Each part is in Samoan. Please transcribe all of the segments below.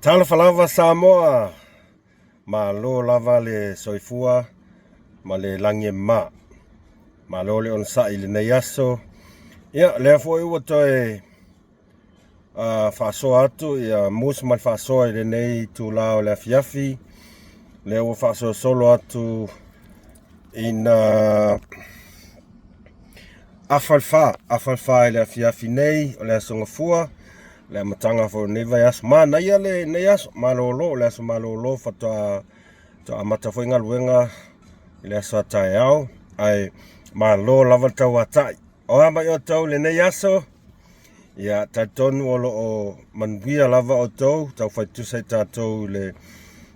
Talofa lava Samoa, malo lava le soifua ma le lagi e mama. Malo le onosai i lenei aso. Ia, lea foi ua toe faasoa atu ia Mus ma le faasoa i lenei itula o le afiafi. Lea ua faasolosolo atu ina afa le fa, afa le fa i le afiafi nei o le aso Gafua, le amataga foi o lenei vaiaso. Manaia lenei aso, malolo, o le aso malolo faatoa amata foi galuega i le aso a taeao, ae malo lava le tauatai. O a mai outou i lenei aso? Ia, talitonu o lo o manuia lava outou, taufai tusa i tatou i le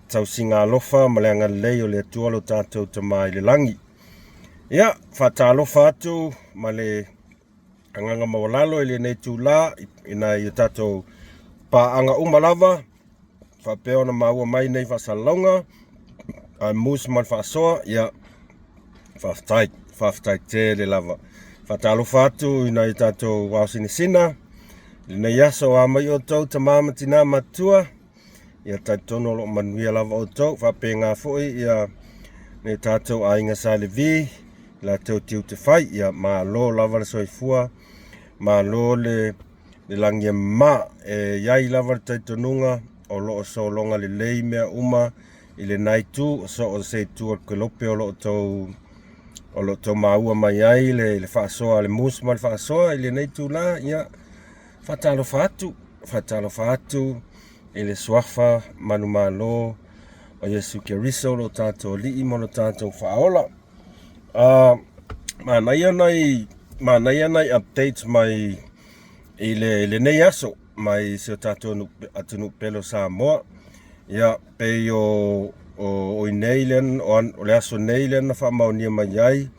tausiga alofa ma le agalelei o le Atua lo tatou Tama i le lagi. Ia, faatalofa atu ma le agaga maualalo i lenei itula i nai o tatou paaga uma lava faapea ona maua mai nei faasalalauga a Mus ma le faasoa. Ia, faafetai, faafetai tele lava. Faatalofa atu i nai o tatou ao sinasina i lenei aso, a mai outou tama ma tina matutua. Ia talitonu o lo o manuia lava outou, faapena foi ia nai tatou aiga Sa Levi, latou tiute fai. Ia malo lava le soifua, malo le lagi e mama. E i ai lava le talitonuga o lo o sologa lelei mea uma i lena itu, o so o se itu o le kelope o lo o tou maua mai ai le faasoa a le Mus ma le faasoa i lenei itula. Ia, faatalofa atu, faatalofa atu i le suafa manumalo o Iesu Keriso lo tatou Alii ma lo tatou Faaola. Manaia nai manaia nai updates mai i lenei aso mai si o tatou atunuu pele o Samoa. Ia, pei o i nei lea, o le aso nei lea na faamaonia mai ai,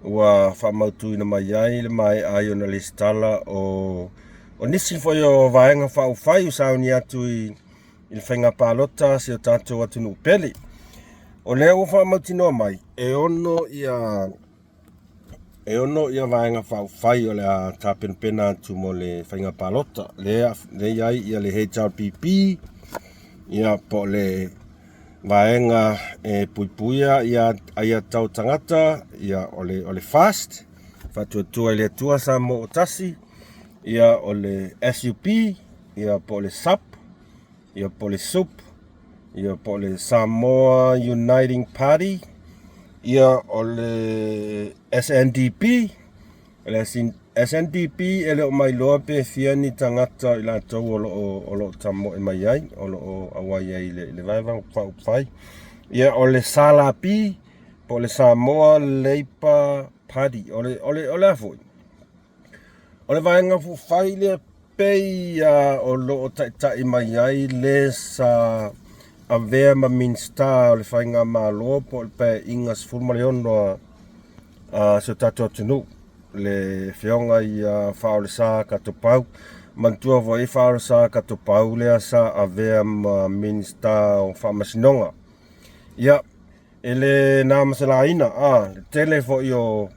ua faamautuina mai ai le maea ai ona lesitala o nisi foi o vaega faaupufai ua sauni atu i le faiga palota a si o tatou atunuu pele. O lea ua faamautinoa mai, e 6 vaega faaupufai o le a tapenapena atu mo le faiga palota. Lea i ai le HRPP, ia po o le vaega e puipuia aiatatau tagata, ia o le FAST, Faatuatua i le Atua Samoa ua Tasi, ia o le SUP, ia po o le SUP, ia po o le SUP, ia po o le Samoa Uniting Party, ia o le SNDP. O le SNDP e le o mailoa pe fia ni tagata i latou o lo o tamoe mai ai, o lo o auai ai i le Vaega Faaupufai. Ia o le SLP po o le Samoa Labour Party. O le a foi? O le Vaega Faaupufai lea pei o lo o taitai mai ai le sa avea ma Minisita o le Faigamalo po o le Paeaiga 16 a si o tatou atunuu, le Afioga ia Faaolesa Katopau. Manatua foi Faaolesa Katopau lea sa avea ma Minisita o Faamasinoga. Ia, e le na ma se laina, le tele foi o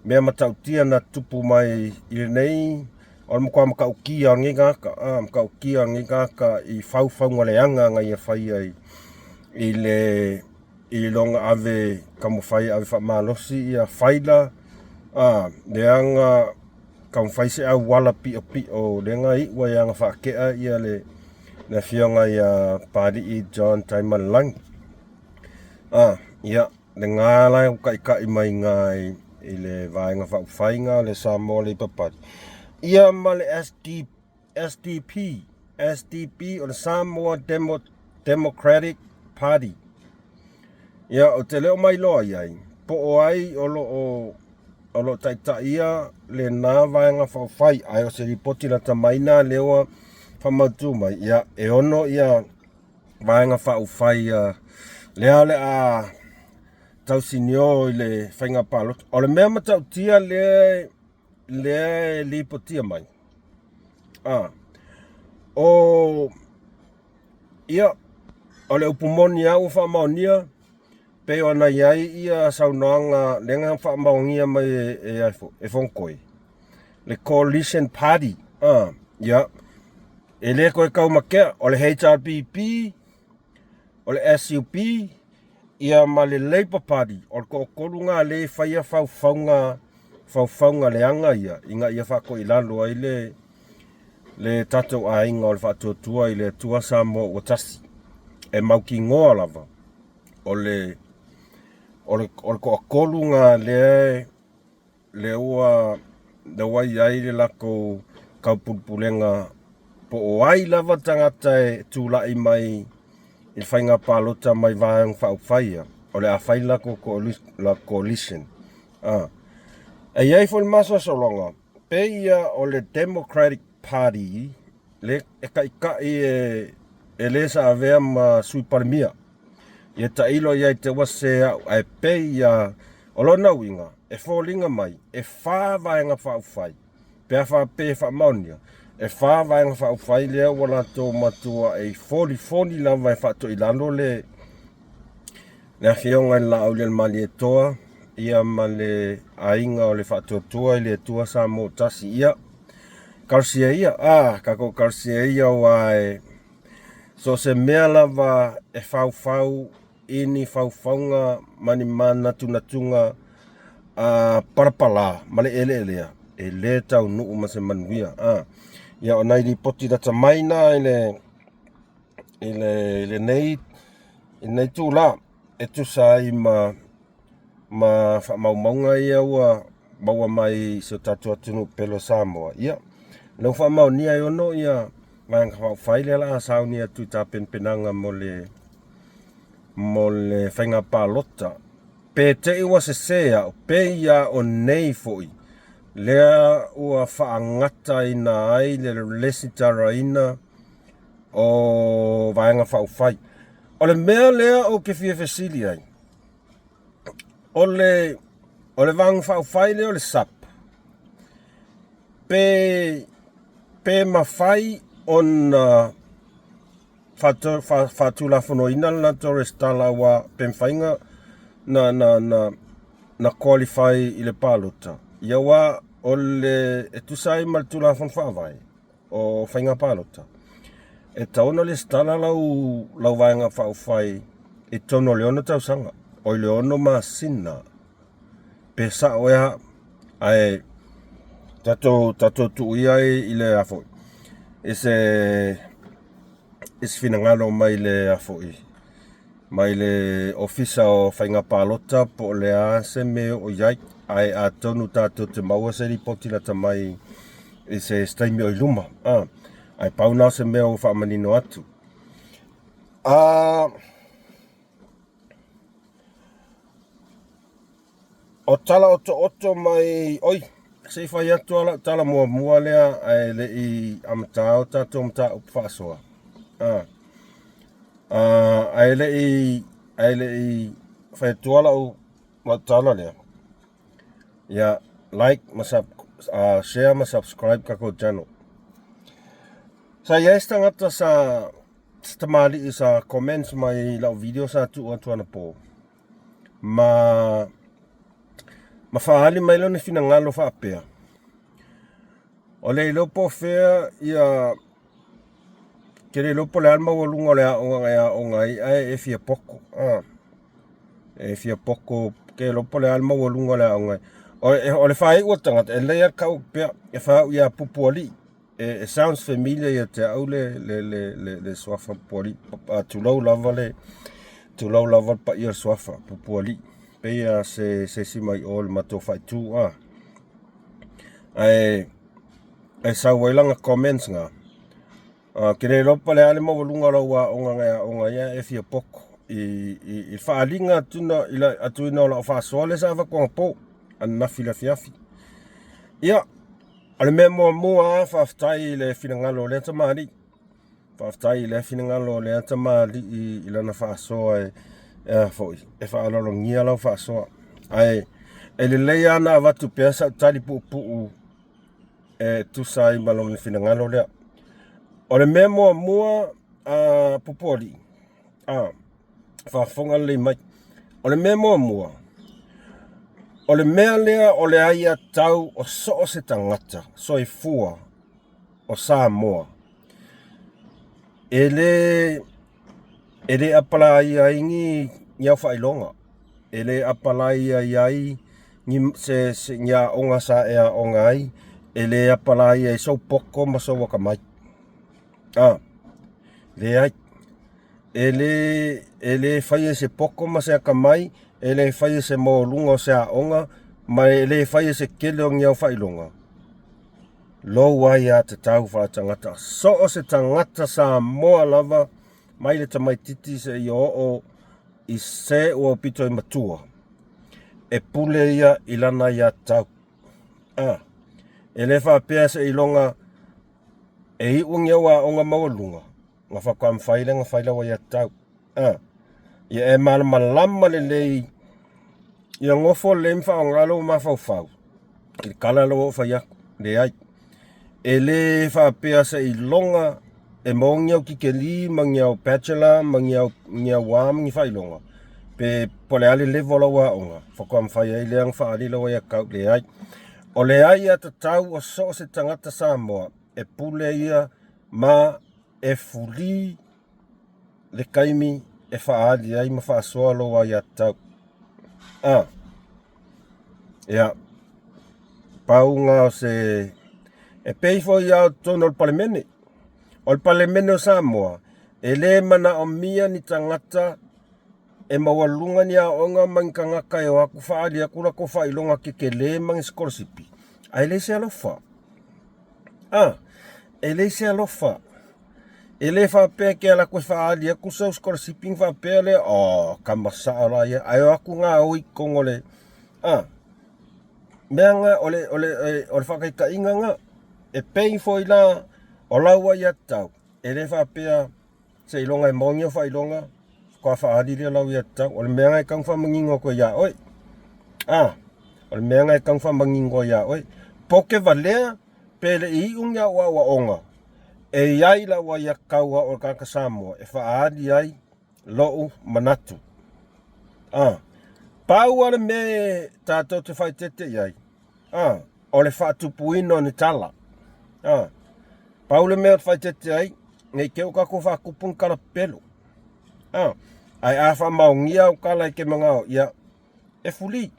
mea matautia na tutupu mai i lenei, o le matua matautia o lenei tagata, matautia o lenei tagata i faufauga leaga na ia faia i le i lona ave taumafai e ave faamalosi ia faila, leaga taumafai se auala piopio lea na iu ai lava ina faatea ia le afioga ia Papalii John Taimalelagi. Ia, lena la ua taitai mai i ina i le Vaega Faaupufai lena o le Samoa Labour Party, ia ma le SDP, SDP o le Samoa Democratic Party. Ia, ou te le o mailoa i ai, po o ai o lo o taitaia lena Vaega Faaupufai, ae o se lipoti lata mai lena lea ua faamautu mai, ia, e 6 ia Vaega Faaupufai lea o le a tausinio i le faiga palota. O le mea matautia lea e lipotia mai, o ia, o le upu moni lava ua faamaonia, pei ona i ai ia saunoaga lea na faamaonia mai e Fonotoe, le Coalition Party, ia. E le toe taumatea, o le HRPP, o le SUP, ia ma le Labour Party, o le toatolu lena lea e faia faufauga, faufauga leaga ia, ina ia faatoilalo ai le, le tatou aiga o le Faatuatua i le Atua Samoa ua tasi. E mautinoa lava, o le, o le, o le toatolu lena lea lea ua lea ua i ai le latou taupulepulega po o ai lava tagata e tulai mai i le faiga palota mai Vaega Faaupufai ia, o le a fai le latou coalition. E i ai foi le masalosaloga, pei ia o le Democratic Party le e taitai e le sa avea ma Sui Palemia. Ia tailo i ai te ua sese au, ae pei ia o lona uiga, e foliga mai, e fa Vaega Faaupufai, pe a faapea e faamaonia, e fa Vaega Faaupufai lea ua latou matuai folifoli lava e faatoilalo le le Afioga i le Laaulialemalietoa ia ma le aiga o le Faatuatua i le Atua Samoa Tasi. Ia, talosia ia, a, tatou talosia ia aua e so o se mea lava e faufau i ni faufauga ma ni manatunatuga a palapala ma le eleelea, e le taunuu ma se manuia. A, ia o nai lipoti lata mai na i le i le lenei i lenei itula e tusa ai ma ma faamaumauga ia ua maua mai i si o tatou atunuu pele o Samoa. Ia, lea ua faamaonia e ono ia Vaega Faaupufai lea o le a sauni atu i tapenapenaga mo le mo le faiga palota. Pe te i ua sese au, pe ia o nei foi lea ua faagataina ai le resitalaina o Vaega Faaupufai. O le mea lea ou te fia fesili ai, o le o le Vaega Faaupufai lea o le SUPP, pe pe mafai ona faatulafonoina le latou resitala aua pe mafai na na na na qualify i le palota, ia aua o le e tusa ai ma le Tulafono Faavae o faiga palota, e tatau ona resitala lau lau Vaega Faaupufai i totonu o le 6 tausaga, oi le 6 masina pe sao ea, ae tatou tatou tuu ia i le a foi i se i se finagalo mai le a foi mai le Ofisa o Faiga Palota po o le a se mea o i ai, ae atonu tatou te maua se lipoti lata mai i se taimi o i luma. Ae pau lena o se mea ua faamanino atu. O tala otooto mai, oi, se i fai atu lava lau tala muamua lea ae le i amata o tatou mataupu faasoa. Ae le i ae le i fai atua lau lau tala lea, ia like ma sub, share ma subscribe tatou channel. Sa i ai se tagata sa se tamalii sa comments mai i lau video sa tuu atu anapo ma ma faaali mai lona finagalo faapea, o le iloa po o fea ia ke le iloa po o le a le maualuga o le aoga na e aoga ai ae e fia poko a e fia poko ke iloa po o le a le maualuga o le aoga o le faaiu o le tagata e lelei lava le tau atu pea e faaiu ia Pupualii. E sounds familiar ia te au le le le le le suafa Pupualii. Tulou lava le tulou lava le paia o le suafa Pupualii. Pei lava se se isi mai o i le matou faaitu a. Ae e sau ai lana comments na. Ou te le iloa po o le a le maualuga o lau aoga na e aoga ai ae e fia poko i i i le faaaliga atuina o lau faasoa lea sa avatu anapo ananafi i le afiafi. Ia, O le mea muamua lava, faafetai i le finagalo o lea tamalii. Faafetai i lea finagalo o lea tamalii i lana faasoa e a foi, e faaaloalogia lau faasoa. Ae e lelei lava ona avatu pea sau tali puupuu e tusa ai ma lona finagalo lea. O le mea muamua a Pupualii, a faafofoga lelei mai. O le mea muamua, o le mea lea o le aiatatau o so o se tagata soifua o Samoa. E le e le apalaia ai ni ni au faailoga, e le apalaia ai ni se se ni aoga sa e aoga ai, e le apalaia ai sou poto ma sou akamai. A, leai. E le e le faia e se poto ma se akamai, e le faia e se maualuga o se aoga, ma e le faia e se tele o ni au faailoga lou aiatatau faaletagata. So o se tagata Samoa lava mai le tamaititi seia oo i se ua aupito i matua, e pule ia i lana aiatatau. A, e le faapea seiloga e iu ni au aoga maualuga ona faatoa mafai lea ona fai lau aiatatau. A, ia e malamalama lelei ia nofo lelei ma faaaoga lou mafaufau i le tala lea ua ou fai atu. Leai, e le faapea seiloga e maua ni au tikeri ma ni au bachelor ma ni au ni au a ma ni faailoga pe po o le a le level o lau aoga faatoa mafai ai lea ona faaali lau aiatatau. Leai, o le aiatatau o so o se tagata Samoa e pule ia ma e fuli le taimi e faaali ai ma faasoa lou aiatatau. A, ia, pau lena o se... E pei foi lava o totonu o le Palemene. O le Palemene o Samoa, e le manaomia ni tagata e maualuga ni aoga ma ni tagata e o atu faaali atu latou faailoga tetele ma ni sikolasipi, ae leai se alofa. A, e leai se alofa. E le faapea e te alu atu e faaali atu sau sikolasipi ona faapea lea, oh, tama sao la ia, ae o atu gaoi i totonu o le... A, mea na, o le, o le, o le faataitaiga na, e pei foi la o lau aiatatau, e le faapea seiloga e maua ni au faailoga faatoa faaali lea o lau aiatatau. O le mea na e tatau ona faamanino atu ai ia oe. A, o le mea na e tatau ona faamanino ai ia oe. Poke valea pe le i iu ni au aoaoga, e i ai lau aiatatau au o le tagata Samoa e faaali ai lou manatu. A, pau lava le mea tatou te faaeteete i ai, a, o le faatupuina o ni tala. A, pau le mea ou te faaeteete ai, ne i te i ua tatou faatupu ni tala pepelo. A, ae a faamaonia au tala e te manao, ia, e fuli.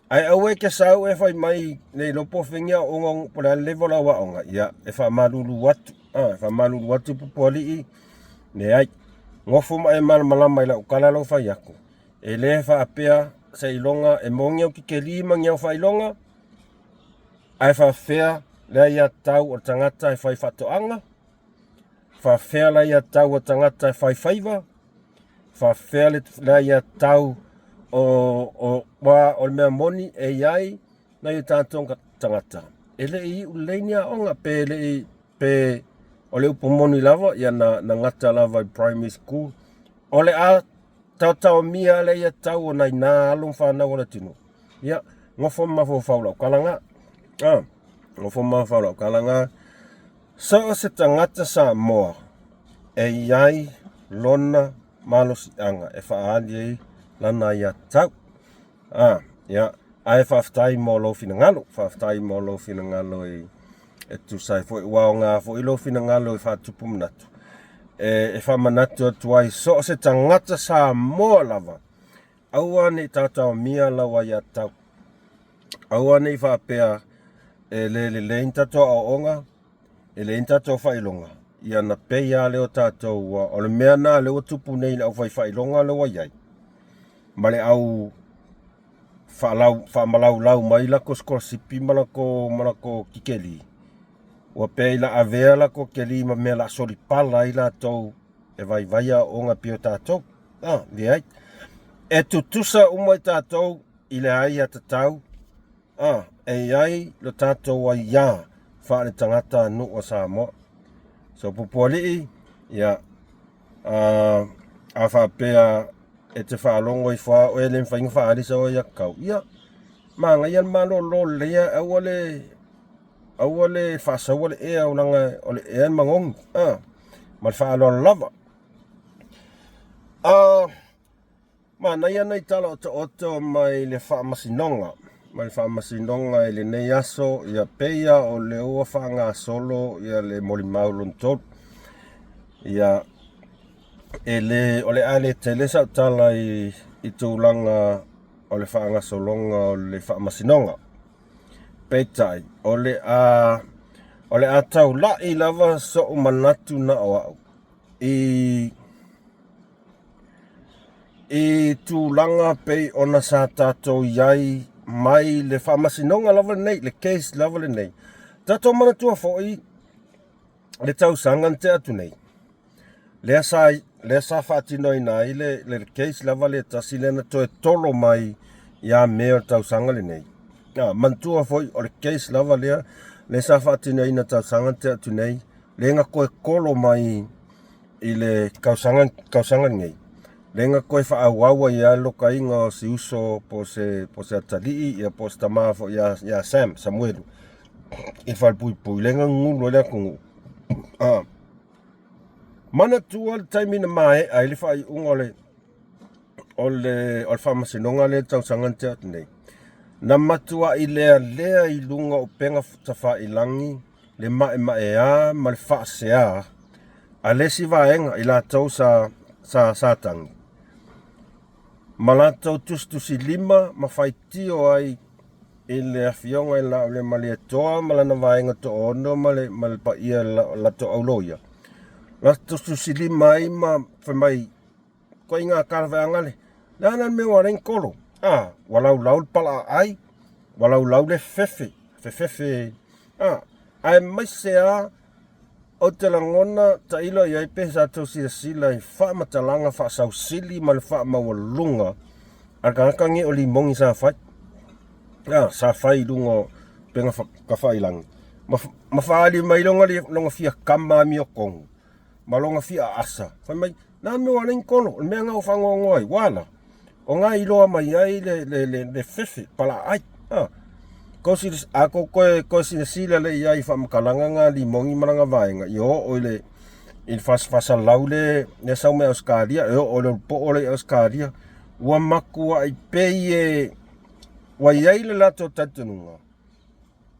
Ae aua e te sau e fai mai le iloa po o fea ni aoaoga po o le a le level o lau aoga, ia, e faamalulu atu. A, e faamalulu atu Pupualii, leai. Nofo ma e malamalama i lau tala la ua fai atu. E le faapea seiloga e maua ni au tikeri ma ni au faailoga, ae faapefea le aiatatau o le tagata e fai faatoaga, faapefea le aiatatau o le tagata e fai faiva, faapefea le aiatatau o, aua o le mea moni e i ai nai o tatou tagata e le i iu lelei ni aoga pe le i pe o le upu moni lava ia na, na gata lava i primary school. O le a taotaomia le aiatatau o nai na alo ma fanau o le atunuu. Ia, nofo ma mafaufau lau tala na. Ah, nofo ma mafaufau lau tala na. So o se tagata Samoa e i ai lona malosiaga e faaali ai lana aiatatau. Ah, ia, ae faafetai mo lou finagalo, faafetai mo lou finagalo i e tusa ai foi, ua aoga foi lou finagalo i faatupu manatu. E, e faamanatu atu ai so o se tagata Samoa lava, aua ne i taotaomia lau aiatatau. Aua ne i faapea e le lelei ni tatou aoaoga, e leai ni tatou faailoga, ia ona pei lava lea o tatou ua... O le mea lena lea ua tupu nei i le aufai faailoga lea ua i ai, ma le au faalau, faamalaulau mai latou sikolasipi ma latou, ma latou tikeri, ua pei la avea latou tikeri ma mea o le a solipala ai latou e vaivai aoaoga pei o tatou. A, leai. E tutusa uma i tatou i le aiatatau A, e i ai lo tatou aiā faaletagata nuu a Samoa. So Pupualii, ia, a, a faapea e te faalogo ifo lava oe e le mafai ona faaali sau aiatatau, ia, manaia le malolo lelei ae aua le, aua le faasaua le ea leaga o le ea e manogi, a, ma le faaaloalo lava. A, Manaia nai tala otooto mai le Faamasinoga, mai le Faamasinoga i lenei aso, ia pei lava o lea ua faagasolo ia le molimau lona 3. Ia, e le, o le a le tele sau tala i, i tulaga o le faagasologa o le faamasinoga. Peitai, o le a, o le a taulai lava so'u manatu na o a'u i, i tulaga pei ona sa tatou i ai mai le faamasinoga lava lenei, le case lava lenei. Tatou manatua foi le tausaga na tea atu nei, lea sa, lea sa faatinoina ai le, le case lava le tasi lea na toe tolo mai ia Me o le tausaga lenei. A, manatua foi o le case lava lea, lea sa faatinoina tausaga na tea atu nei, lea na toe tolo mai i le tausaga, tausaga lenei, lea na toe faaauau ai lava le lokaina o si uso po o se, po o se atalii ia po o se tama foi ia, ia Sam, Samuelu i le falepuipui, lea na gugulu ai le atunuu. A, manatua le taimi na maea ai le faaiuga o le o le, o le faamasinoga lea i le tausaga na tea atu nei, na matuai lealea i luga o upega tafailagi le maemaea ma le faasea a le isi vaega i latou sa, sa, sa tagi ma latou tusitusilima ma faitio ai i le afioga i Laaulialemalietoa ma lana vaega toaono ma le, ma le paia o latou auloia. Latou tusitusilima ai ma fai mai, ituaiga talafeaga le, le a la le mea ua ala ai ona tolo? A, ua laulau le palaaai, ua laulau le fefe, fefefe, a, aemaise lava ou te lagona tailo i ai pe sa tou silasila i faamatalaga faasausili ma le faamaualuga a le tagata nei o Limogi sa fai. A, sa fai i luga o upega tafailagi ma, ma faaali mai lona, lona fia kama amiotonu ma lona fia aasa, fai mai, na mea ua ala ai ona tolo, o le mea lena ua faanoanoa ai, ua ala, o na iloa mai ai le, le, le, le fefe palaai. A, a tou toe, toe silasila lelei i ai i faamatalaga na a Limogi ma lana vaega, ia oo i le, i le fasalau le, le sau mai Ausetalia, e oo i le ulupo'o lea i Ausetalia, ua matuai pei e, ua i ai le latou talitonuga,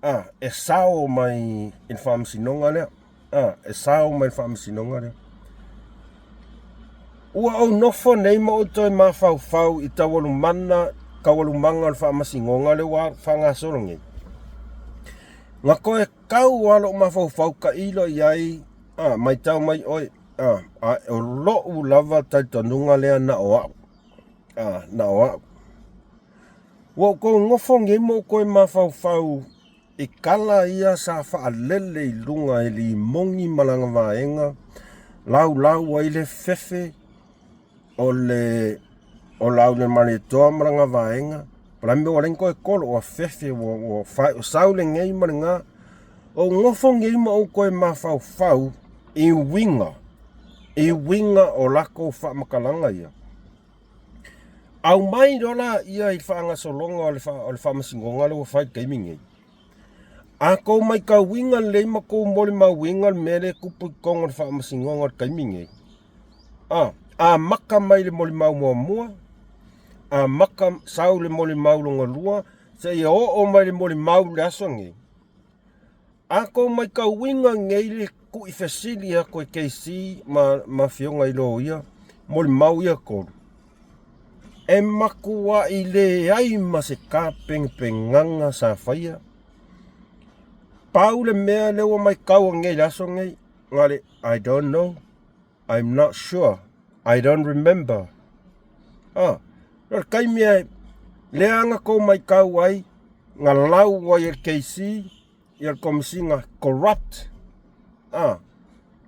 a, e sao mai i le faamasinoga lea, a, e sao mai i le faamasinoga lea. Ua ou nofo nei ma ou toe mafaufau i taualumana, taualumaga o le faamasinoga lea ua faagasolo nei. Na toe tau lava lou mafaufau tailo i ai, a, matau mai oe, a, a o lou lava talitonuga lea na o au, a, na o au. Ua ou nofo nei ma ou toe mafaufau i tala ia sa faalele i luga e Limogi ma lana vaega, laulau ai le fefe o le o Laaulialemalietoa ma lana vaega. O le a le mea ua ala ai ona toe tolo, ua fefe ua, ua faaiosau lenei ma lena. Ua ou nofo nei ma ou toe mafaufau i uiga, i uiga o latou faamatalaga ia. Aumai loa laia i le faagasologa o le, o le faamasinoga lea ua fai i le taimi nei. A tou matauina lelei ma tou molimauina le mea lea e tupu i totonu o le faamasinoga o le taimi nei, a, amata mai le molimau muamua, amata sau le molimau lona lua, seia oo mai le molimau i le aso nei. A tou matauina nei le tu'i fesili atu e KC ma, ma afioga i loia, molimau ia tolu, e matua'i leai ma se tapenapenaga sa faia. Pau le mea lea ua matau nei i le aso nei, na le I don't know, I'm not sure, I don't remember. Ah, o le taimi e lea na tou matau ai, na lau ai e le KC ia le Komesina corrupt. Ah,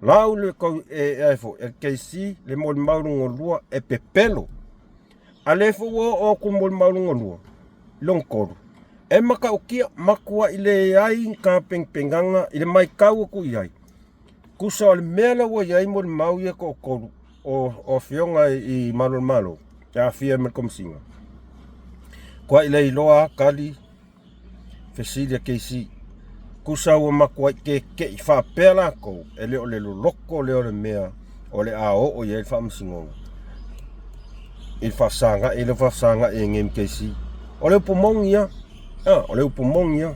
lau le e, e, foi, e le KC le molimau lona lua e pepelo. A lea foi ua oo atu le molimau lona lua, lona tolu, e matautia, matuai leai ni tapenapenaga i le matau atu i ai. Tusa o le mea la ua i ai molimau ia toatolu o, o afioga i Malu o le Malo e aafia ai ma le Komesina. Tuai le iloa tali fesili a KC. Tusa ua matuai keke'i faapea latou e le o le loloto lea o le mea o le a oo i ai le faamasinoga i le faafesagai lea ua faafesagai ai nei ma KC. O le upu moni ia. A, o le upu moni ia.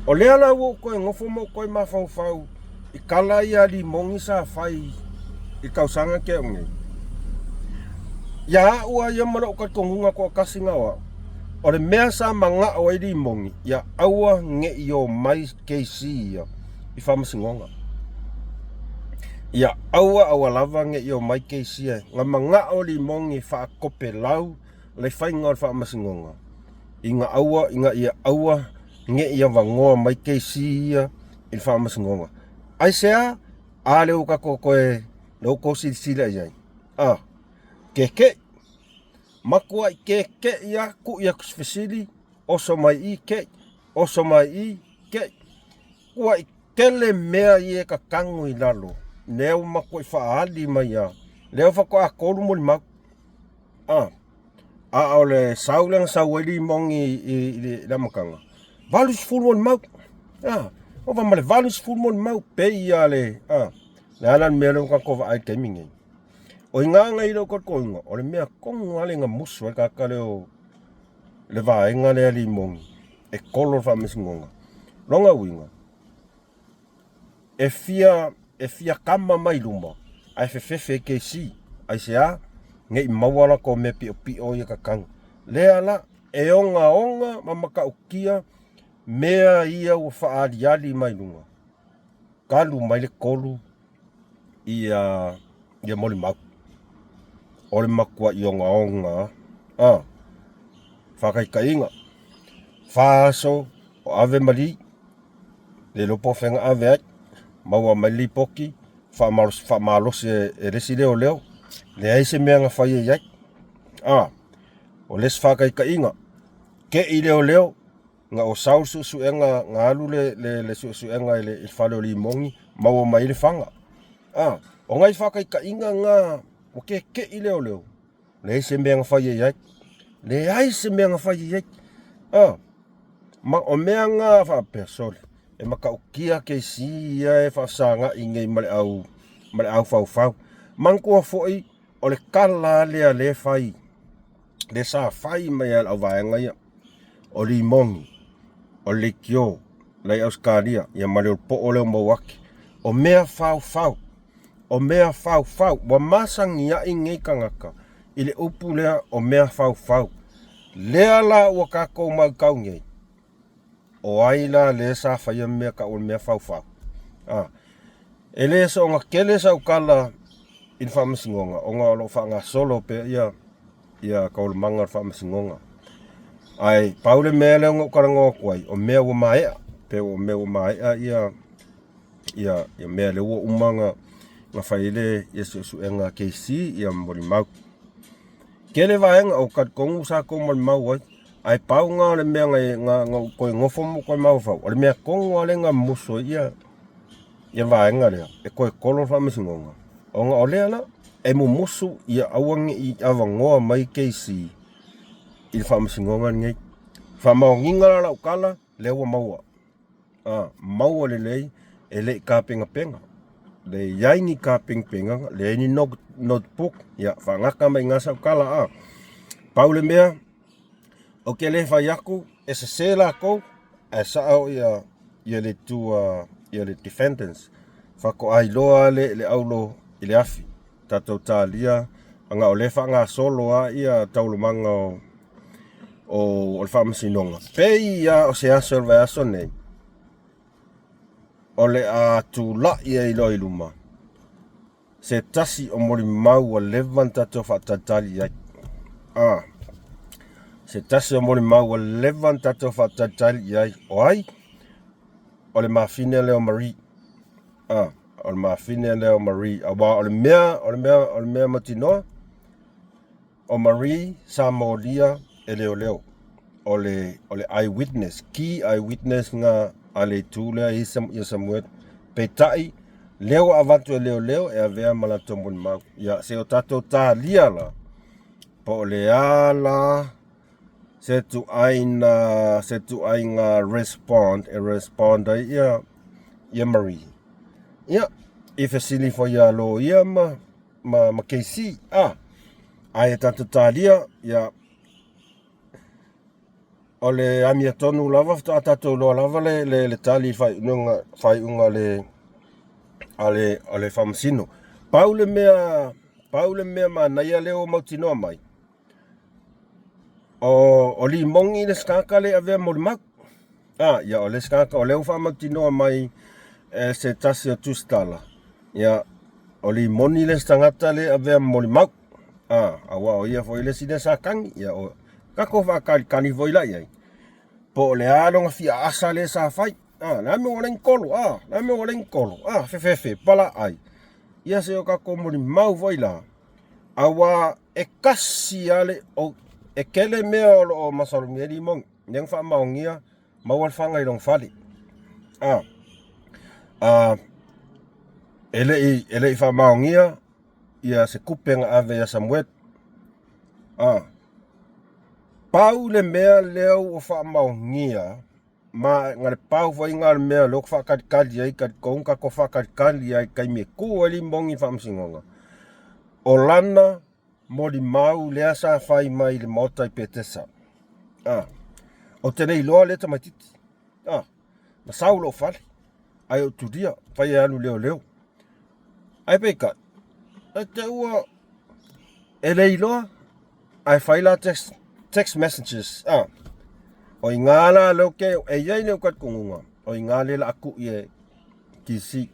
O lea la ua ou toe nofo ma ou toe mafaufau i kala ia limogi sa fai i tausaga ke au nei. Ia a'u a ia ma lo'u talitonuga to'atasi na o a'u, o le mea sa mana'o ai limogi, ia aua ne'i omai KC ia i faamasinoga. Ia aua aua lava ne'i omai KC ia, na mana'o limogi e fa'atopelau le faiga o le faamasinoga, ina aua ina ia aua ne'i avanoa mai KC ia i le faamasinoga. Aisea? A lea ua tatou toe lea ua outou silasila i ai, a keke'i, matuai keke'i lava, tui atu se fesili, oso mai i i, ke'i, oso mai i i, ke'i. Tuai tele mea ia e tatanu i lalo, lea ua matuai faaali mai lava, lea faatoa 3 molimau. A, a o le sau lea na sau ai limogi i le amataga, 80 molimau. A, ova ma le 80 molimau, pei lava le, a, le a la le mea lea ua tatou vaai i le taimi lenei. O i ina na i lou talitonuga, o le mea tonu lava lea na musu ai le tagata lea o le vaega lea limogi e kolo le faamasinoga. Lona uiga, e fia e fia kama mai luma ae fefefe i KC. Aisea? Ne i maua latou mea piopio ia tatau. Lea la, e ogaoga ma matautia mea ia ua faaaliali mai luga, talu mai le 3 ia ia molimau. O le matuai ogaoga a faataitaiga, 4 aso o ave ma li, le iloa po o fea na ave ai, maua mai le lipoti, faamalosi e le isi leoleo, leai se mea na faia i ai. A, o le isi faataitaiga, te i leoleo na ou sau le suesuega, na alu le suesuega i le fale o limogi, maua mai ai le fana. A, o nai faataitaiga na ua keke'i leoleo, leai se mea na faia i ai, leai se mea na faia i ai. A, ma o mea na faapea, sole, e matautia keisi ia e faafesagai nei ma le au ma le au faufau. Manatua foi o le tala lea lea e fai, lea sa fai mai e le auvaega ia, o limogi, o le leitio la i Ausetalia, ia ma le poo lea o Mauaki, o mea faufau, o mea faufau. Ua masani ai nei tagata i le upu lea o mea faufau. Lea la ua tatou matau nei, o ai la lea sa faia mea tau o le mea faufau? A, e le soona tele sau tala i le faamasinoga ona o lo o faagasolo pea ia ia taualumaga o le faamasinoga. Ae pau le mea lea na ou talanoa atu ai, o mea ua maea, pe o mea ua maea ia ia ia mea lea ua uma ona na fai ai le ia suesuega a KC ia molimau. Tele vaega o talitonu sa tou molimau ai, ae pau na o le mea na na ou toe nofo ma ou toe mafaufau, o le mea tonu lava lea na musu ai ia ia vaega lea e toe kolo le faamasinoga, ona o lea la e mumusu ia aua ne i avanoa mai KC i le faamasinoga lenei. Faamaoniga la lau tala, lea ua maua. A, maua lelei e le i tapenapena. Leai ni tapenapenaga, leai ni notebook, ia faagata mai i ina sau tala a. Pau le mea, ou te le fai atu e sese latou, ae sao ia ia le itu a ia le defendants. Faatoa iloa lava le aulo i le afi. Tatou talia ona o lea e faagasolo lava ia taualumaga o o le faamasinoga. Pei lava o se aso o le vaiaso nei, o le a tulai ai loa i luma se tasi o molimau ua leva ona tatou faatalitali i ai. A, se tasi o molimau ua leva ona tatou faatalitali i ai, o ai? O le mafine lea o Marie. A, o le mafine lea o Marie, aua o le mea, o le mea, o le mea mautinoa, O Marie sa molia e leoleo, o le, o le eye witness, key eye witness na a le itu lea i ia Samuel. Peitai, lea ua avatu e leoleo e avea ma latou molimau. Ia, se o tatou talia la, po o le a la se tuaiga, se tuaiga respond, e respond ai ia, ia Marie. Ia, i fesili foi ia loia ma, ma, ma KC. A, ae tatou talia, ia, o le amiotonu lava, faatoa tatou iloa lava le, le, le tali i faaiuga, faaiuga le, a le, a le faamasino. Pau le mea, pau le mea manaia lea ua mautinoa mai, o, o Limogi le sikaka le avea molimau. A, ia o le sikaka o lea ua faamautinoa mai e se tasi o tusitala, ia o Limoni le tagata le avea molimau. A, aua o ia foi le isi lea sa kagi, ia o tatou faakalikali foi la i ai, po o le a lona fia asa lea sa fai. A, le a mea ua leai ni kolo, a, le a mea ua leai ni kolo, a, fefefe, palaai. Ia se o tatou molimau foi la, aua e kasi lava le, o, e tele mea o lo o masalomia ai Limogi, lea na faamaonia maua le faga i lona fale. A, a, e le i, e le i faamaonia ia se tupe na ave ia Samuel. A, pau le mea lea ua faamaonia ma na le pau foi na o le mea o lea ou te faatalitali ai, talitonu tatou faatalitali ai i le taimi e tu ai Limogi i le faamasinoga, o lana molimau lea sa fai mai i le maota i Petesa. A, ou te le iloa lea tamaititi. A, na sau lou fale, ae ou tulia, fai e alu leoleo. Ae peitai, e te ua e le iloa, ae fai la text, text messages. A, o i ngā la leo ke, e iai leo talitonuga, o i ngā le la atu i e kisi,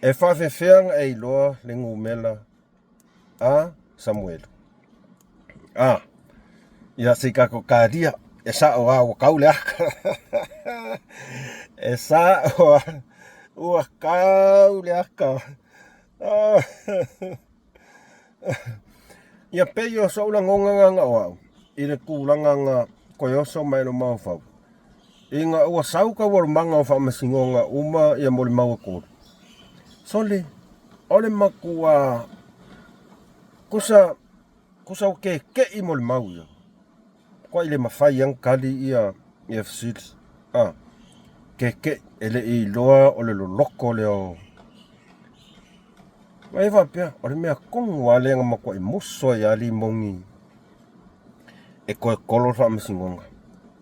e faafefea na e iloa le numera a Samuelu. A, ia se i tatou talia, e sao lava ua tau le aka. E sao lava ua tau le aka. Ia pei o so'u lagona na na o a'u i le tulaga na toe oso mai lou mafaufau, ina ua sau taualumaga o faamasinoga uma ia molimau e tolu. Sole, o le matua kusa kusa ua keke'i molimau ia, matuai le mafai lava ona tali ia ia fesili, a, keke'i, e le i iloa o le loloto lea o. Ma e faapea, o le mea tonu lava lea na matuai musu ai lava Limogi e toe kolo le faamasinoga.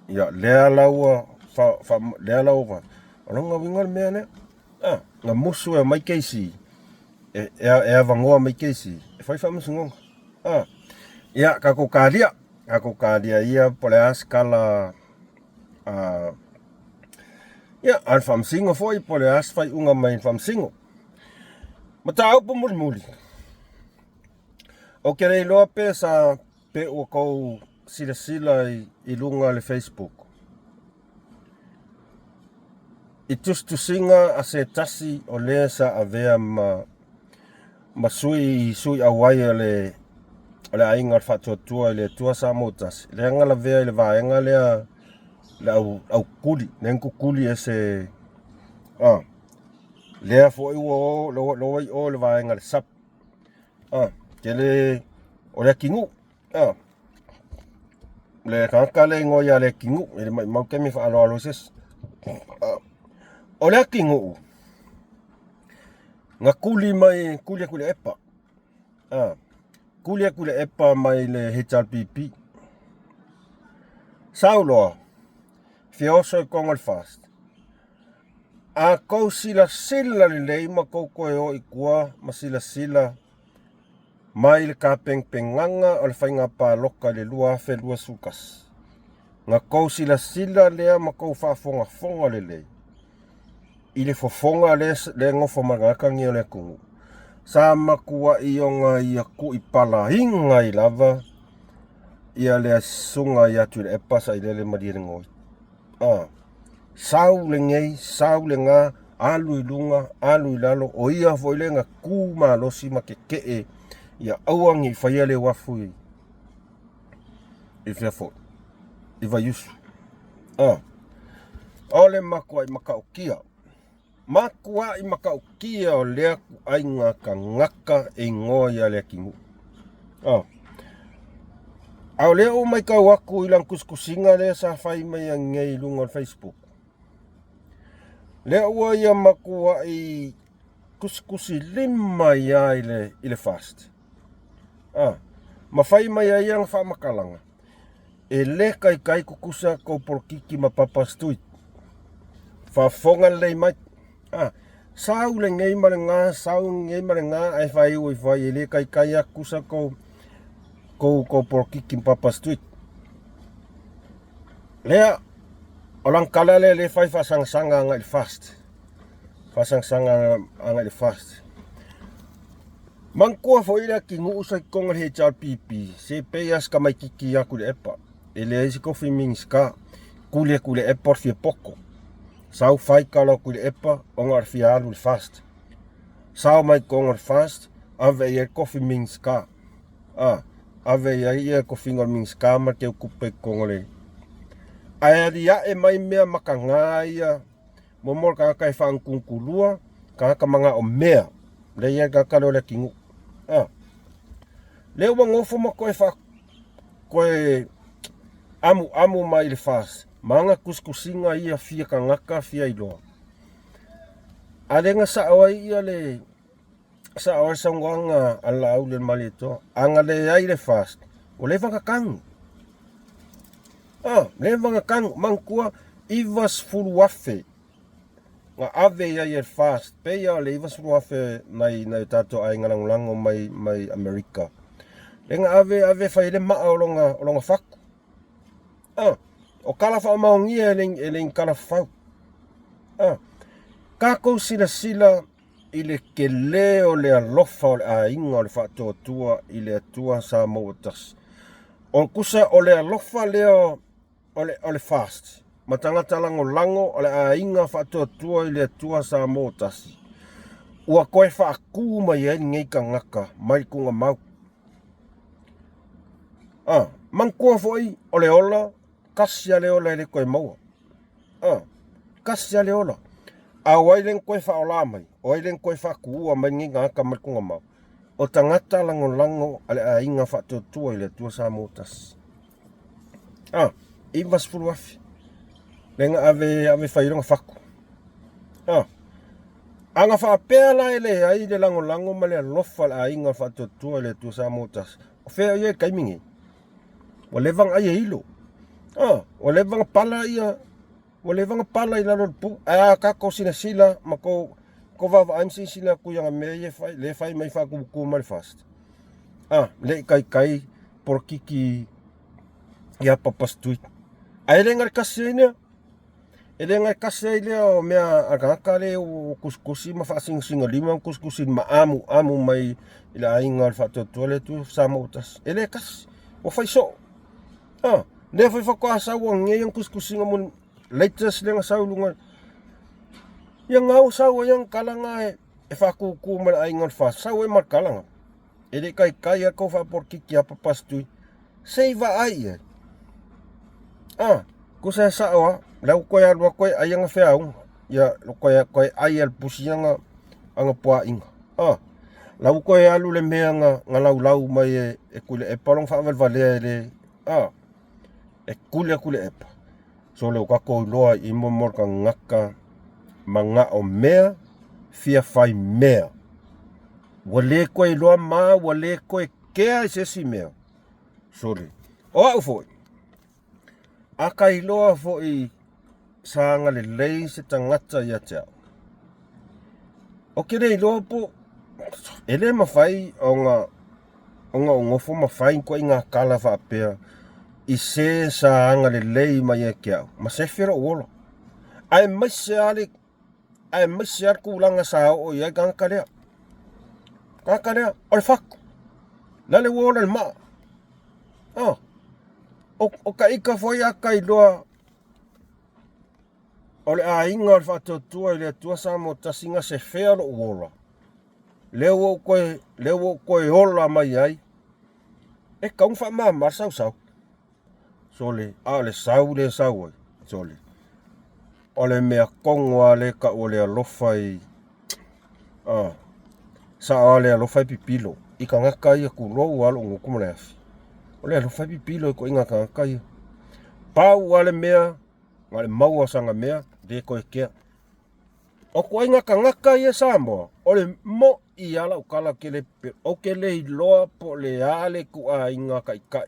Ia, lea la ua, fa, fa, lea la ua, o lona uiga o le mea lea, a, na musu e aumai keisi, e, e, e avanoa mai keisi, e fai faamasinoga. A, ia, tatou talia, tatou talia ia po o le a se tala, a, ia, a le faamasino foi po o le a se faaiuga mai le faamasino. Mataupu mulimuli. Ou te le iloa pe sa pe ua tou silasila i, i luga o le Facebook. I tusitusiga a se tasi o le sa avea ma ma sui sui auai o le o le aiga o le faatuatua i le Atua Samoa tasi, lea na lavea i le vaega lea le au, au kuli, lea na kukuli e se ah, lea foi ua o lea i o le vaega le SUP. Ah, tele o le atinuu. Ah, le tagata le igoa ia le atinuu, e le maumau taimi e faaaloalo ai se isi. Ah, o le atinuu, na kuli mai, kuli atu i le epa. Ah, kuli atu i le epa mai le HRPP. Sau loa, fia oso i totonu o le FAST. A tou silasila lelei ma tou toe o i tua ma silasila mai le tapenapenaga o le faiga palota i le 2021, na tou silasila lea ma tou faafogafoga lelei i le fofoga lea e nofo ma le tagata lenei o le atunuu, sa matuai ona ia tuipalaina ai lava ia le Susuga ia Tuilaepa Sailele Malielegaoi. A, sau lenei, sau lena, alu i luga, alu i lalo, o ia foi lea na tu malosi ma tetee ia aua ne i faia le uafu i, i fea foi, i Vaiusu. A, o le matuai matautia Matuai matautia o lea ituaiga tagata e igoa ia Leatinuu. Oh. A o lea ua matau atu i lana tusitusiga lea sa fai mai anei i luga o le Facebook. Lea ua ia matuai tusitusilima ai lava i le, i le FAST. Ah, ma fai mai ai ana faamatalaga. E le taitai tutusa tou polokiki ma papa stui. Faafofoga lelei mai. Ah, Sau lenei ma lena, sau lenei ma lena, ae faaiu ifo ai e le taitai atu sa tou tou tou polokiki ma Papa Street. Lea, o lana tala lea lea e fai faasagasaga agai i le FAST. Faasagasaga agai i le FAST. Manatua foi le atinuu sa i totonu o le HRPP, se pei lava si tamaitiiti a Tuilaepa, e leai se tofi Minisita, tuli e Tuilaepa o le fia poto. Sau fai tala o Tuilaepa ona o le fia alu i le FAST. Sao mai totonu o le FAST, ave i ai le tofi Minisita. A, ave i ai ia tofiga o le Minisita ma le teutupe i totonu o le... Ae aliae mai mea mataga ia, muamua o le tagata e faagutugutu tagata manao mea, lea e i ai le tagata lea o Leatinuu. A, lea ua nofo ma toe faa toe amuamu mai i le FAST ma ana tusitusiga ia fia tagata fia iloa. A lea na sao ai ia le sao ai le saunoaga a le Laauli o le Malietoa, a na leai le FAST, ua leva ona tanu. A, leva ona tanu, manatua 90,000 na ave i ai e le FAST, pei lava o le 90,000 nai nai o tatou aiga lagolago mai mai Amerika. Lea na ave ave fai ai le maa o lona o lona fatu. Ah, o tala faamaonia e le e le ni tala fafau. Ah, tatou silasila i le tele o le alofa o le aiga o le Faatuatua i le Atua sa maua tasi. O tusa o le alofa lea o le, o le FAST ma tagata lagolago o le aiga faatuatua i le Atua Samoa tasi, ua toe faatu mai ai lenei tagata mai le tuugamau. Ah, manatua foi o le ola, tasi lava le ola e le toe maua. Ah, tasi lava le ola. A o ai lea na toe faaola mai? O ai lea na toe faatuua mai lenei tagata mai le tuugamau? O tagata lagolago a le aiga faatuatua i le Atua Samoa tasi. Ah, 90,000. Lea na ave, ave fai ai lona fatu. Ah, a na faapea la e leai le lagolago ma le alofa o le aiga o le faatuatua i le Atua Samoa tasi, o fea o i ai i le taimi nei? Ua leva ona ai e ilo. Ah, ua leva ona pala ia Ua leva ona pala i lalo o le pu, ae a tatou silasila ma tou tou vaavaai ma silasila atu i ana mea ia e fai, lea e fai mai faatumutumu mai le FAST. A, le i taitai polokiki ia Papa Street. Ae le na le tasi ai lea. E le na le tasi ai lea o mea a tagata lea ua tusitusi ma faasinosinolima ma tusitusi ma amuamu mai i le aiga o le faatuatua le Atua Samoa ua tasi. E le tasi, ua fai soo. Ah, lea foi faatoa sau anei ana tusitusiga mo latest lea na sau i luga. Ia na ua sau ai ana tala na e, e faatūtū ma le aiga o le FAST, sau ai ma le tala na. E le i taitai lava tou faapolokiki a Papa Stui. Se i vaai i ai. Ah, tusa e sao lava, la ua toe alu atu ai ai ana feauga. Ia, toe, toe ai e le pusi ana, ana puaaiga. Ah, la ua toe alu le mea na, na laulau mai e, e Tuilaepa lona faavalevalea e le, ah, e tuli atu le epa. So le ua tatou iloa i mo mo le tagata manao mea, fia fai mea. Ua le toe iloa ma ua le toe kea i se isi mea. Sole. O au foi, a ka iloa foi sa agalelei se tagata ia te au, ou te le iloa po e le mafai ona ona ou nofo ma fai ituaiga tala faapea i se sa agalelei mai ia te au, ma sefe lou ola. Aemaise lava le aemaise lava le tulaga sa oo i ai tagata lea. Tagata lea, o le fatu. La le ua ola i le maa. Oh. O, o ka ika foi a ka iloa o le aiga o le faatuatua i le Atua Samoa tasi na sefea lou ola. Lea ua ou toe, lea ua ou toe ola mai ai. E tatau ona faamama le sausau. Sole, a o le sau lea e sau ai. Sole, o le mea togo lava lea e tau o le alofa i a sao lava le alofa e pipilo i tagata ia tulou lava lou gutu ma le afi. O le alofa e pipilo i ituaiga tagata ia. Pau lava le mea na o le maua o sana mea, le toe kea. O ituaiga tagata ia Samoa, o le moi lava lau tala ou te le, ou te le iloa po o le a le ituaiga taitai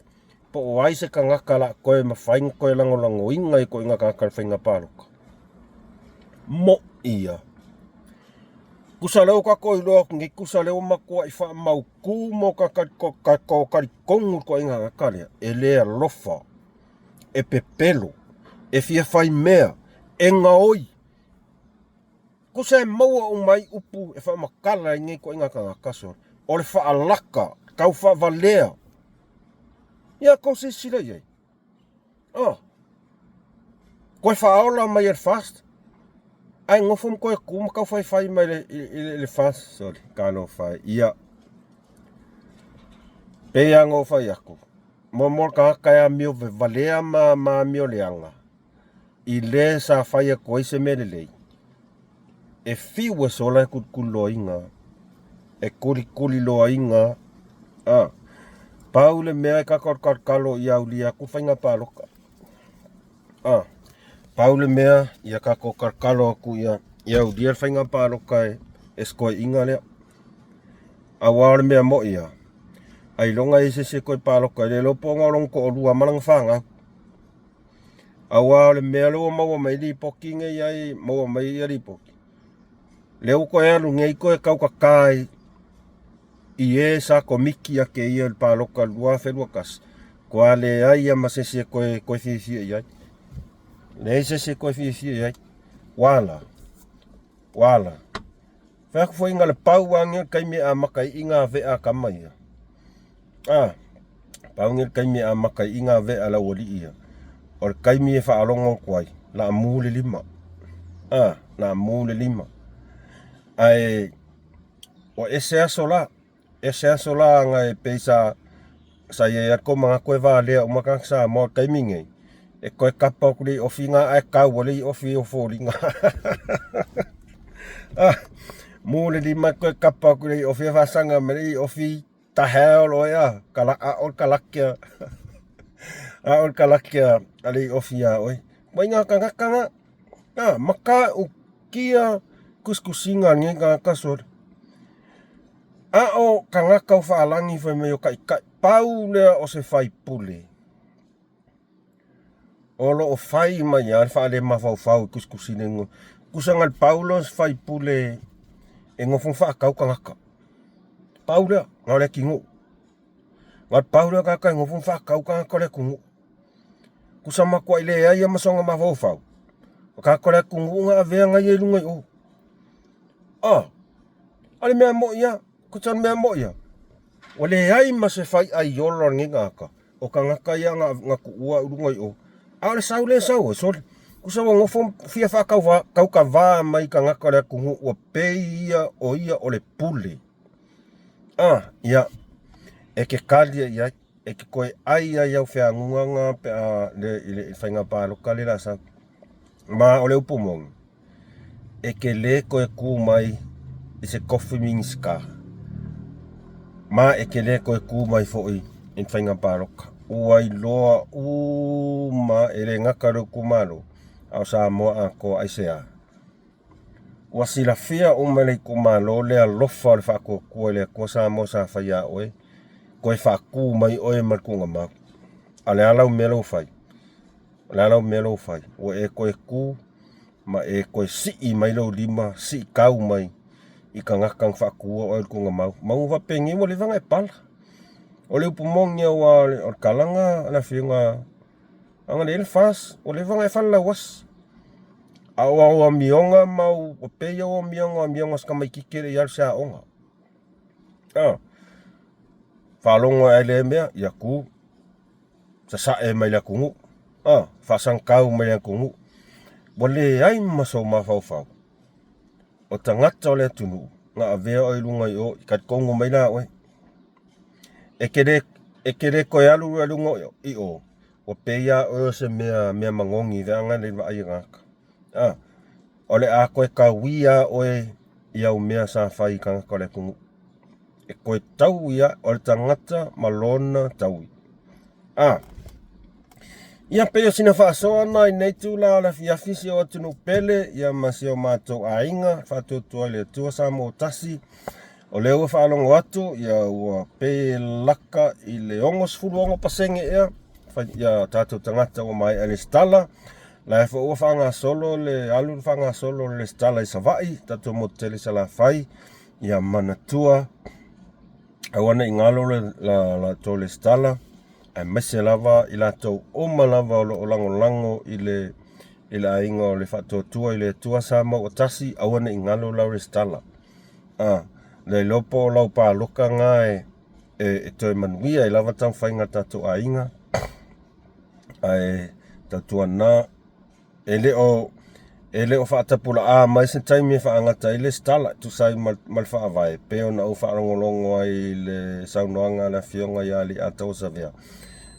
po o ai se tagata o le a toe mafai ona toe lagolagoina i ituaiga tagata o le faiga palota. Moi ia. Kusa lea ua tatou iloa atu nei, kusa lea ua matuai faamautu ma tatou talitonu le ituaiga tagata lea, e le alofa, e pepelo, e fia fai mea, e gaoi. Kusa e maua uma ai upu e faamatala ai nei ituaiga tagata sole, o le faalaka, tau faavalea. Ia tou silasila i ai. Oh. Toe faaola mai e le FAST. Ae nofo ma toe tu ma tau faifai mai le, i le, le FAST. Sorry, talofa e. Ia. Pei lava ona ou fai atu, mo le tagata e amio valea ma, ma amio leaga, i le sa fai atu ai se mea lelei, e fiu e sola e kulikuliloaina, e kulikuliloaina, a. Pau le mea e tatou ia aulia atu faiga palota. A. Pau le mea ia tatou talotalo atu ia ia aulia le faiga palota e e se toeaiina lea. Aua o le mea moi ia, ailoga e i ai se isi e toe palota ai, le iloa po o lona toalua ma lana fanau. Aua o le mea lea ua maua mai lipoti nei ai, maua mai ia lipoti, lea ua toe alu nei toe tautata i e sa komiti ake ia i le palota 2021, toa leai lava ma se isi e toe, toe fiafia i ai. Leai se isi e toe fiafia i ai. Ua ala, ua ala. Fai atu foi na le pau lava lenei o le taimi e amata ai i ngā vea a tama ia. A, pau lenei o le taimi e amata ai i ngā vea a le aualii ia. O le taimi e faalogo atu ai, la mu le lima. A, la mu le lima. Ae, ua ese aso la, ese aso la aga e pei sa sa i ai lava kou manatu e valea uma tagata Samoa o le taimi lenei, e toe kapa atu le ofi na ae tau ai le ofi o foliga. Ah, mu le lima e toe kapa atu le ofi e faasaga mai le ofi the hell oe a, kala, a o le kalaki a, a o le kalaki a le ofi iā oe. Mai ngā tagata ngā, ah, maka ukia kusikusiga a lenei tagata sole. A o tagata o faalagi fai mai o taitai, pau lea o se faipule o lo o fai mai lava le faalemafaufau i tusitusi nei. Tusa na le pau lea o se faipule e nofo ma faatau tagata. Pau lea, na o le atunuu. Na o le pau lea o tagata e nofo ma faatau tagata o le atunuu. Tusa matuai leai lava ma sona mafaufau, o tagata o le atunuu na avea na ia i luga i o. Ah, a le mea moi lava, tusa o le mea moi lava, ua leai ma se faiaiola o lenei tagata, o tagata ia na, na tuua i luga i o. A o le sau lea e sau ai, sole, tusa ua nofo fia faataukavā mai tagata o le atunuu ua pei ia o ia o le pule. Ah, ia, e te talia i ai, e te toe ai ai au feaguga na pe a le, i le faiga palota le la sau. Ma o le upu moni, e te lē toe tu mai i se tofi Minisita, ma e te lē toe tu mai foi i le faiga palota. Ua iloa uma e le gata i lou itumalo, a o Samoa atoa. Aisea? Ua silafia uma e le itumalo le alofa o le faatuatua i le Atua Samoa sa fai ia oe, toe faatu mai oe ma le tuugamau. A o le a lau mea lea ua fai? O le a lau mea lea ua fai? Ua e toe tu ma e toe sii mai lou lima, sii tau mai i tagata na faatuua oe i le tuugamau. Ma ua faapenei ua leva ona e pala. O le upu moni aua o le tala na a le afioga a le FAST, ua leva ona e falelauasi. A o au amioga ma au, ua pei au amioga o amioga o se tamaitiiti e le i alu i se aoga. A, faalogo ae lea mea, ia tu, sasae mai le atunuu, a, faasagatau mai le atunuu. Ua leai ma sou mafaufau, o tagata o le atunuu na avea oe i luga i o, i talitonu mai la oe. E te le, e te le toe alu i luga i o, ua pei lava oe o se mea, mea magogi veaga le vaai a tagata. A, o le a toe taui lava oe i au mea sa fai i tagata o le atunuu. E toe taui lava, o le tagata ma lona taui. A, ia pei o sina faasoa na i nei tula o le afiafi si o atunuu pele, ia ma si o matou aiga, faatuatua i le Atua Samoa tasi. O lea ua faalogo atu, ia ua pei e laka i le 66% ea, ia tatou tagata ua maea lesitala. La e foi ua faagasolo le alu le faagasolo o le resitala i Savaii, tatou motu tele i Salafai, ia manatua aua ne i galo le latou resitala, aemaise lava i latou uma lava o lo o lagolago i le aiga o le Faatuatua i le Atua Samoa ua Tasi, aua ne i galo lau resitala. Le iloa po o lau paloka na e toe manuia ai lava taumafaiga a le tatou aiga, ae tautuana e le o faatapulaa mai se taimi e faagata ai le resitala e tusa ai ma le faavae e pei ona ou faalogologo ai i le saunoaga a le Afioga ia Leiataua Savea.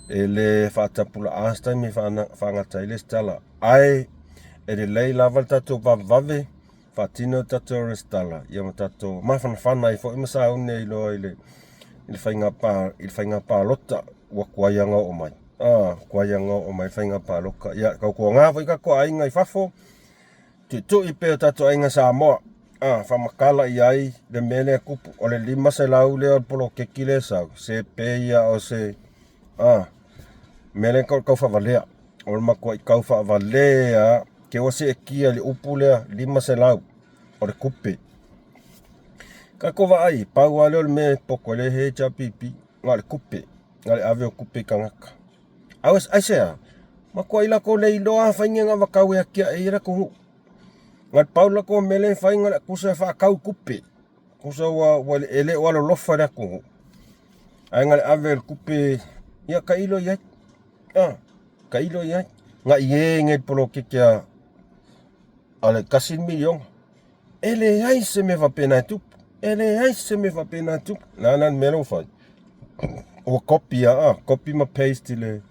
E le faatapulaa se taimi e faagata ai le resitala, ae e lelei lava le tatou vavevave faatino le tatou resitala ia ma tatou mafanafana ai foi ma sauni ai loa i le faiga palota ua tuai ona oo mai. Tuai ona oo mai faiga palota. Ia tautuana foi tatou aiga i fafo, tuitui pea o tatou aiga Samoa. Faamatala i ai le mea lea e tupu. O le 500 lea o le poloketi lea e sau, se pei lava o se mea lea e tau o le taufaavalea. O le matuai taufaavalea lava. Te ua seetia i le upu lea 500 o le tupe. Tatou vaai, pau lava lea o le mea e poto ai le HRPP, na o le tupe, na o le ave o tupe i tagata. Aisea? Matuai latou le iloa lava faiga anavatau e atiae ai le atunuu. Na o le pau le latou mea lea e fai, na o le tusa e faatau tupe. Tusa ua e le o alolofa i le atunuu, ae na o le ave o le tupe, ia tailo i ai. Tailo i ai. Nai e nei poloketi a le $1 miliona. E leai se mea faapena e tupu. E leai se mea faapena e tupu. O le a la le mea lea ua fai? Ua copy lava, copy ma paste i le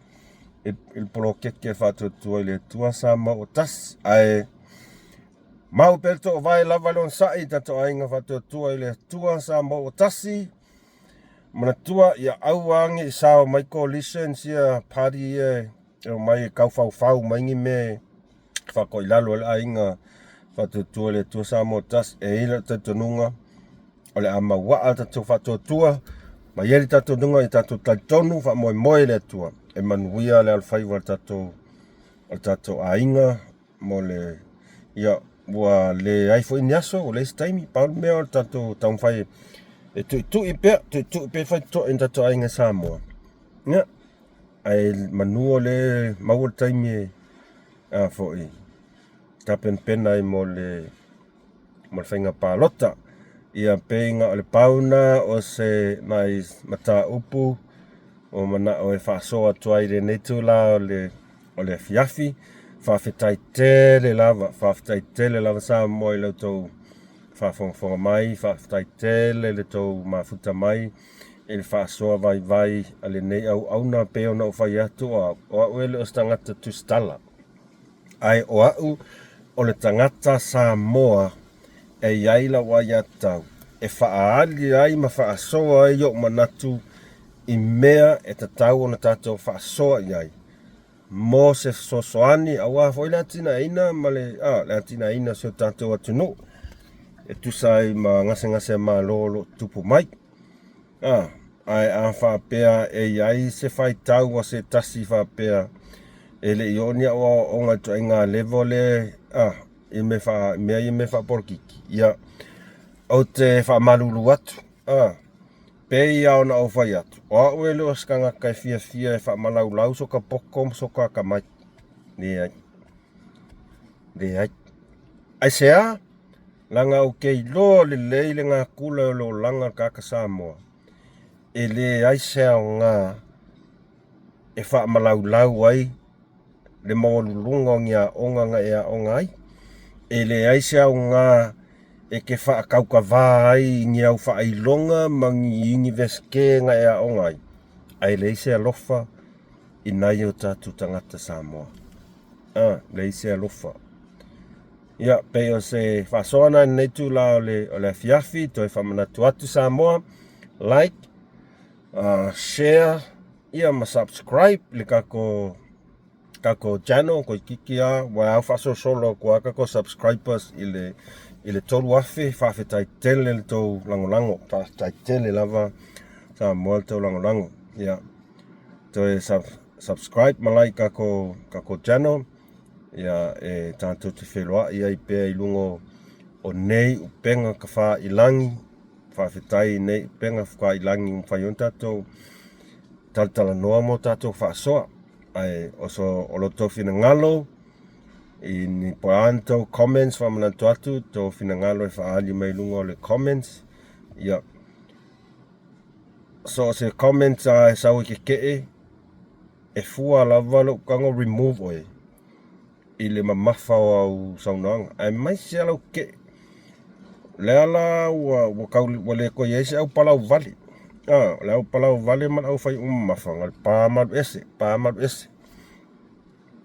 poloketi a le Faatuatua i le Atua Samoa ua Tasi. Ae mau pea le toovae lava le onosai i tatou aiga Faatuatua i le Atua Samoa ua Tasi. Manatua ia aua ne i sao mai coalitions ia party ia e omai e taufaufau mai ni mea e faatoilalo ai le aiga Faatuatua i le Atua Samoa Tasi. E i ai lou talitonuga o le a mauaa le tatou faatuatua ma i ai le talitonuga ia tatou talitonu faamoemoe i le Atua e manuia le alofaiva o le tatou aiga mo le ia ua leai foi ni aso, ua leai se taimi. Pau le mea o le tatou taumafai e tuitui pea, tuitui pea faitotoa i tatou aiga Samoa. Ia, ae manu o lea e maua le taimi e a foi tapenapena ai mo le faiga palota. Ia pei na o le pau lena o se nai mataupu ua manao e faasoa atu ai i lenei itula o le afiafi. Faafetai tele lava, faafetai tele lava Samoa i la outou faafogafoga mai, faafetai tele i le tou mafuta mai i le faasoa vaivai a lenei auauna. Pei ona ou fai atu, o au e le o se tagata tusitala, ae o au o le tagata Samoa e i ai lau aiatatau e faaali ai ma faasoa ai ou manatu i mea e tatau ona tatou faasoa i ai mo se fesoasoani aua foi le atinaeina ma le atinaeina o si o tatou atunuu e tusa ai ma gasegase a Malo o lo o tutupu mai. Ae a faapea e i ai se faitau a se tasi faapea e le i oo ni au aoaoga i ituaiga level lea, i mea ia mea faapolokiki, ia, ou te faamalulu atu, pei lava ona ou fai atu, o au e le o se tagata e fiafia e faamalaulau soka poto ma soka atamai. Leai. Leai. Aisea? Leaga ou te iloa lelei le natura o le olaga o le tagata Samoa, e leai se aoga e faamalaulau ai le maualuluga o ni aoga na e aoga ai. E leai se aoga e te faataukava ai i ni au faailoga ma ni Iunivesite na e aoga ai, ae leai se alofa i nai o tatou tagata Samoa. Leai se alofa. Ia, pei o se faasoa na i lenei itula o le afiafi, toe faamanatu atu Samoa, like, share, ia ma subscribe i le tatou channel toeitiiti lava ua ao faasolosolo atu lava tatou subscribers i le 3,000. Faafetai tele le tou lagolago, faafetai tele lava Samoa le tou lagolago. Ia, toe subscribe ma like tatou channel. Ia, e tatou te feiloai ai pea i luga o nei upega tafailagi. Faafetai i nei upega tafailagi ua mafai ona tatou talatalanoa mo tatou faasoa. Ae o so o lo outou finagalo i ni po o a ni tou comments faamanatu atu tou finagalo e faaali mai i luga o le comments. Ia, so o se comments lava e sau e keke'e, e fua lava lou tago remove oe i le mamafa o au saunoaga, aemaise lava lau keke'e. O lea la ua ua tau ua le toe i ai se au palau vale. A, o le au palau vale ma le au faiuga mamafa, na o le pa ma alu ese, pa ma alu ese.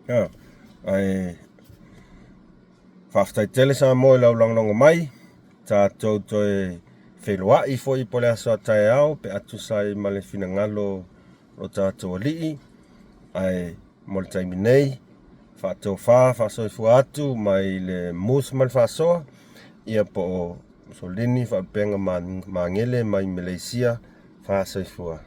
A, ae faafetai tele Samoa i lau lagolago mai. Tatou toe feiloai foi po o le aso a taeao pe a tusa ai ma le finagalo o tatou alii. Ae mo le taimi nei, faatofa faasoifua atu mai le Moose ma le Faasoa, ia po o Musolini Faalupega Magele mai Maleisia. Faasoifua.